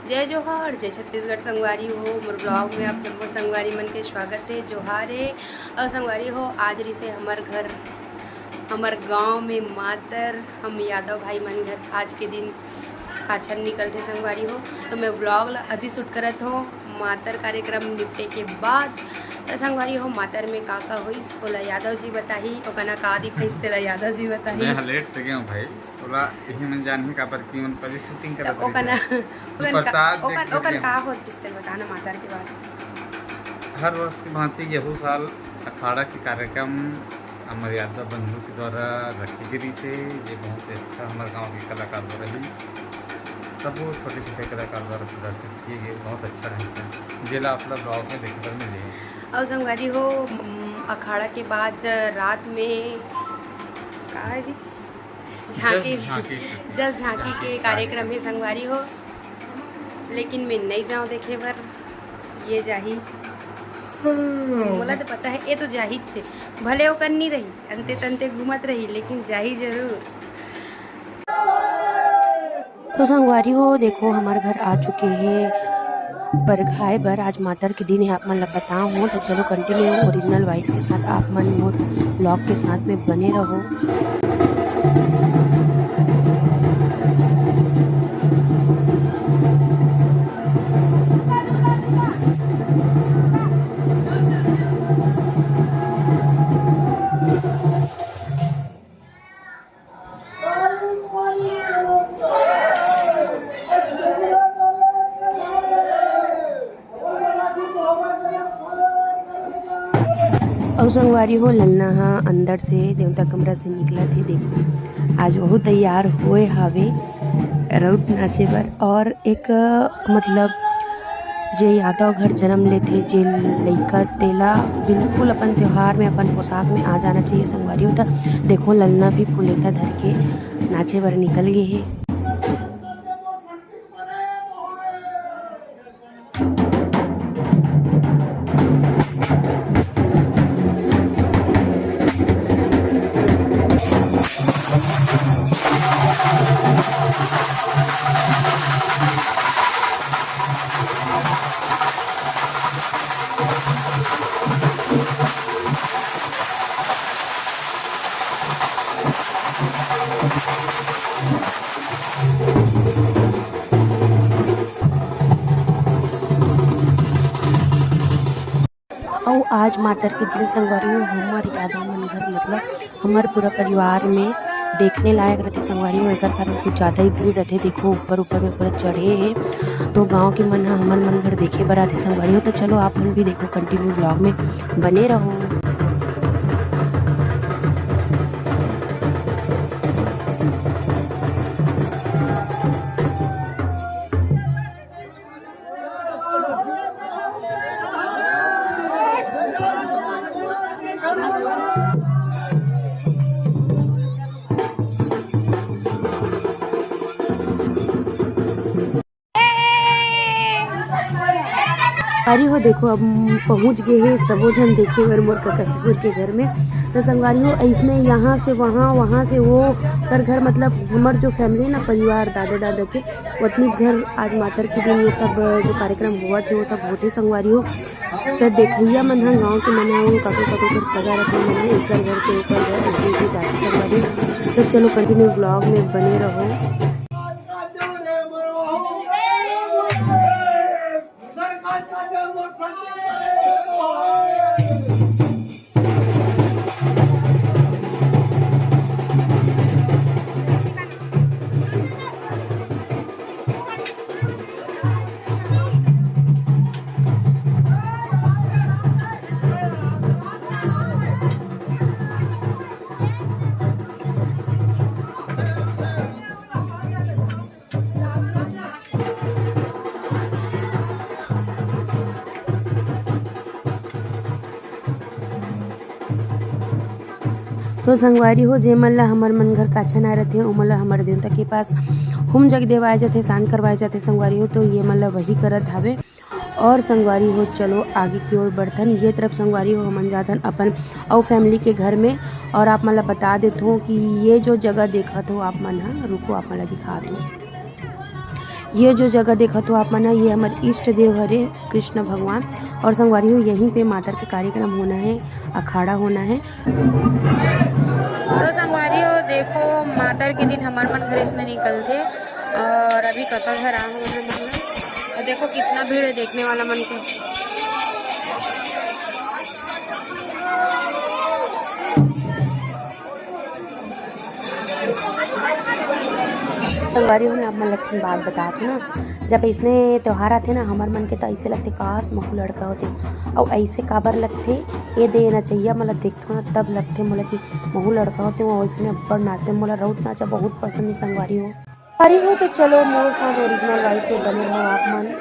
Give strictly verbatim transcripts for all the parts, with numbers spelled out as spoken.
जय जोहार, जय छत्तीसगढ़ संगवारी हो। मोर vlog में आप जम्मो संगवारी मन के स्वागत हे, जोहार हे। अउ संगवारी हो, आज रिसे हमर घर, हमर गांव में मातर, हम यादव भाई मन घर आज के दिन काछन निकलथे संगवारी हो। तो मैं vlog ला अभी shoot करत हो, मातर कार्यक्रम निपटे के बाद। तो संगवारी हो, मातर में का का होइस, ओला यादव जी बताही, ओकना का दिखाइस, तेला यादव जी बताही। मैं ह late से गया हूँ भाई। ओला इही मन जानही, काबर कि मन पहले shooting त करत ओकर रहिथे। ना, ओकर का, प्रसाद ओकर, देख ओकर लेते का हैं। होत किस तेल बताना मातर के बाद। हर वर्ष की भांति यहू साल अखाड़ा के कार्यक्रम हमर यादव बंधु के द्वारा रखे गे रहिसे। ये बहुत ही अच्छा हमर गांव के कलाकार द्वारा ही, सब छोटे-छोटे कलाकार द्वारा प्रदर्शित किए गए, बहुत अच्छा ढंग से, जेला आप लोग vlog में देखे बर मिल जाही। अउ संगवारी हो, उम, अखाड़ा के बाद रात में का है जी? झांकी, जस झांकी के। जस झांकी के कार्यक्रम हे संगवारी हो, लेकिन मैं नहीं जाऊँ देखे बर, ये जाही। मोला तो पता है, ये तो जाही छे, भले ओकर नहीं रही, अंते तंते घूमत रही, लेकिन जाही जरूर। तो संगवारी हो, देखो, हमर घर आ चुके हे परघाए बर। आज मातर के दिन हे, आप मन ला बताओ हो। तो चलो, continue original voice के साथ आप मन मोर vlog के साथ में बने रहो। अउ संगवारी हो, ललना ह अंदर से देवता कमरा से निकलत हे। देखो, आज वहू तैयार होए हावे रउत नाचे बर। और एक, मतलब, जे यादव घर जन्म लेथे, जे लइका, तेला बिल्कुल अपन त्योहार में, अपन पोशाक में आ जाना चाहिए संगवारी हो। त देखो, ललना भी फुलेता धर के नाचे बर निकल गे हे। अउ आज मातर के दिन संगवारी हो, हमर यादव मन घर, मतलब हमर पूरा परिवार में देखने लायक रथे संगवारी हो, एकर कारण कुछ ज्यादा ही भीड़ रथे। देखो, ऊपर ऊपर में पूरा चढ़े हे, तो गांव के मन ह हमर मन घर देखे बर आथे संगवारी हो। तो चलो, आप मन भी देखो, continue vlog में बने रहो। संगवारी हो, देखो, अब पहुंच गए हैं सबो झन देखे बर मोर कका ससुर के घर में। तो संगवारी हो, ऐसने यहाँ से वहाँ, वहाँ से वो कर घर, मतलब हमर जो family ना, परिवार, दादा दादा के, ओतनीच घर आज मातर के दिन ये सब जो कार्यक्रम होवत हे, वो सब होथे संगवारी हो। तो देखइया मन ह, गाँव के मन ह, वो काकू काकू कर सगा रथे मन ह, एकर घर के ओकर घर, ऐसे ऐसे जाथे संगवारी हो। तो चलो, continue vlog में बने रहो। तो संगवारी हो, जे मन ला हमर मन घर काछन आए रथे, ओमन ला हमर देवता के पास होम जग देवाए जाथे, शांत करवाए जाथे संगवारी हो। तो ये मन ला वही करत हावे। और संगवारी हो, चलो आगे की ओर बढ़थन। ये तरफ संगवारी हो, हमन जाथन अपन अउ family के घर में। और आप मन ला बता देथों कि ये जो जगह देखत हो आप मन ह, रुको, आप मन ला दिखात हो। ये जो जगह देखत हो आप मन ह, ये हमर इष्ट देव हरे कृष्ण भगवान। और संगवारी हो, यहीं पे मातर के कार्यक्रम होना है, अखाड़ा होना है। तो संगवारी हो, देखो, मातर के दिन हमर मन घर से निकलथे और अभी कतक घर आ हूँ मैं मन। और देखो, कितना भीड़ है देखने वाला मन के। संगवारी हो, मैं आप मन ला एक ठन बात बतात ना, जब अइसने त्योहार आथे ना, हमर मन के त अइसे लगथे, काश महू लड़का होते। अउ अइसे काबर लगथे, ये दे नचैया मन ला देखथों ना, तब लगथे मोला कि महू लड़का होते, वो अइसने अब्बड़ नाचते। मोला राउत नाचा बहुत पसंद है संगवारी हो। अरे हो तो चलो, मोर साथ ओरिजिनल वाइफ में बने रहो आप मन।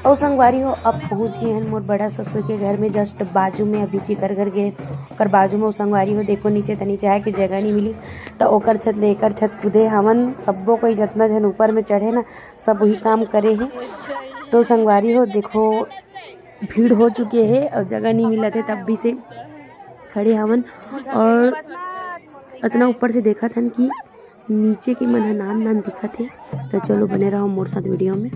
अउ संगवारी हो, अब पहुंच गए हैं मोर बड़ा ससुर के घर में। जस्ट बाजू में अभी जेकर घर गए, ओकर बाजू में। अउ संगवारी हो, देखो, नीचे तनी जाए के जगह नहीं मिली, तो ओकर छत ले एकर छत कूदे हमन। सब्बो कोई, जितना झन ऊपर में चढ़े ना, सब वही काम करे हैं। तो संगवारी हो, देखो, भीड़ हो चुके है और जगह नहीं मिलत है, तब भी से खड़े हवन। और इतना ऊपर से देखत हन कि नीचे के मन ह नान नान दिखत हे। तो चलो, बने रहो मोर साथ वीडियो में।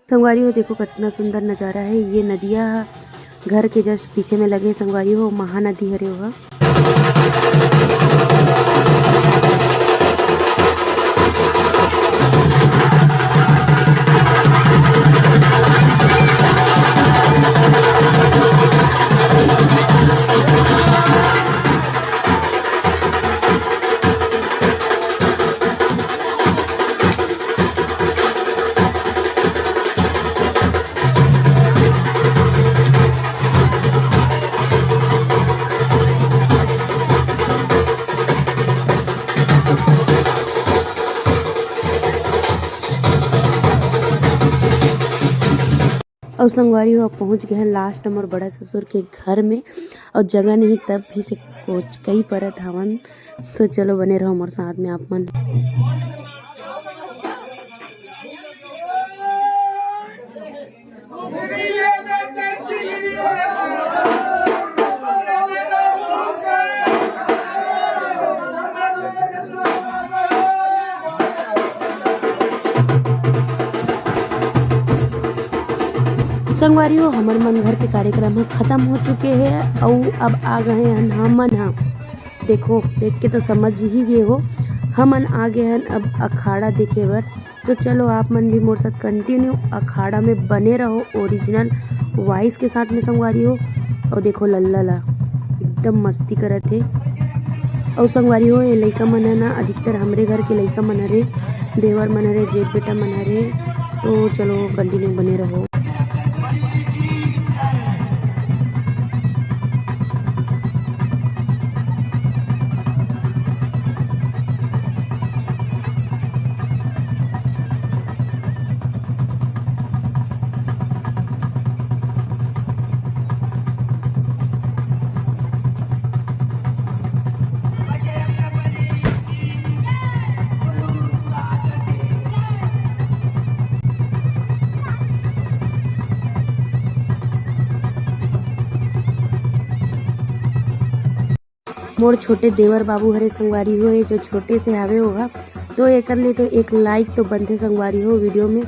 संगवारी हो, देखो, कितना सुंदर नजारा है। ये नदिया घर के जस्ट पीछे में लगे, संगवारी हो, महानदी हरे ओहा। अउ संगवारी हो, अब पहुंच गए हैं लास्ट मोर बड़ा ससुर के घर में। अउ जगह नहीं, तब भी से कोचकई परत हवन। तो चलो, बने रहो मोर साथ में आप मन। संगवारी हो, हमर मन घर के कार्यक्रम ह खत्म हो चुके हे, अउ अब आ गए हन हमन ह। देखो, देख के तो समझ ही गए हो, हमन आ गए हन अब अखाड़ा देखे बर। तो चलो, आप मन भी मोर साथ कंटिन्यू अखाड़ा में बने रहो, ओरिजिनल वॉइस के साथ में, संगवारी हो। और देखो, लल्ला ला एकदम मस्ती करत हे। और संगवारी हो, ये लइका मन है ना, अधिकतर हमरे घर के लइका मन हरे, देवर मन हरे, जेठ बेटा मन हरे। तो चलो, कंटिन्यू बने रहो। मोर छोटे देवर बाबू हरे संगवारी हो, ये जो छोटे से हावे होगा, तो एकर लिए तो एक लाइक तो बनथे संगवारी हो वीडियो में।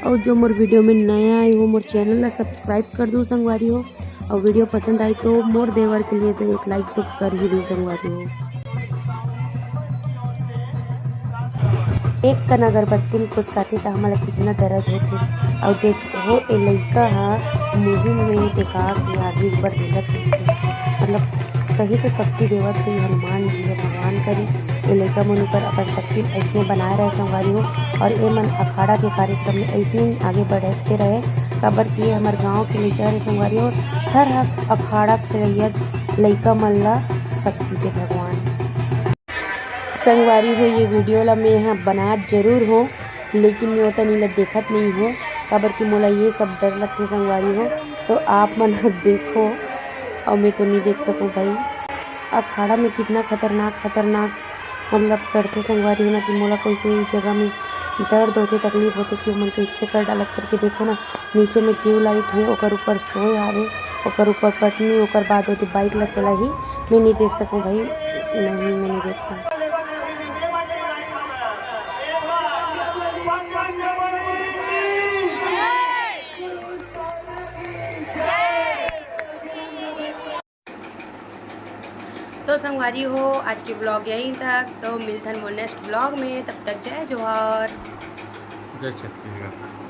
और जो मोर वीडियो में नया आए हो, मोर चैनल ला सब्सक्राइब कर दू संगवारी हो, और वीडियो पसंद आई तो मोर देवर के लिए तो एक लाइक तो कर ही दू संगवारी हो। एक कन अगरबत्ती में कुछ काथे त हमला कितना दर्द होथे। और देखो, ए लइका ह मुहिम में देखा के आदमी ऊपर देखत रहिथे। मतलब, कहीं तो शक्ति देवत हुई हनुमान जी ह, भगवान करी ए लइका मन ऊपर अपन शक्ति ऐसने बनाए रहे संगवारी हो। और ए मन अखाड़ा के कार्यक्रम में ऐसने ही आगे बढ़ते रहे, काबर कि ये हमर गांव के लइका हरे संगवारी हो। हर हक अखाड़ा के लइका मन ला शक्ति दे भगवान। संगवारी हो, ये वीडियो ला मैं ह बनात जरूर हो, लेकिन मैं ओतनी ला देखत नहीं हो, काबर कि मोला ये सब डर लगथे संगवारी हो। तो आप मन ह देखो, और मैं तो नहीं देख सकूँ भाई। अखाड़ा में कितना खतरनाक खतरनाक मतलब करथे संगवारी हो ना, कि मोला कोई कोई जगह में दर्द होथे, तकलीफ होथे, कि ओमन कैसे कर डालत करके। देखो ना, नीचे में ट्यूबलाइट हे, ओकर ऊपर सोए हावे, ओकर ऊपर पटनी, ओकर बाद ओदे बाइक ला चलाही। मैं नहीं देख सकूँ भाई, नहीं, मैं नहीं देख पाऊँ। तो संगवारी हो, आज के ब्लॉग यहीं तक। तो मिलथन मोर नेक्स्ट ब्लॉग में, तब तक जय जोहार। जय छत्तीसगढ़।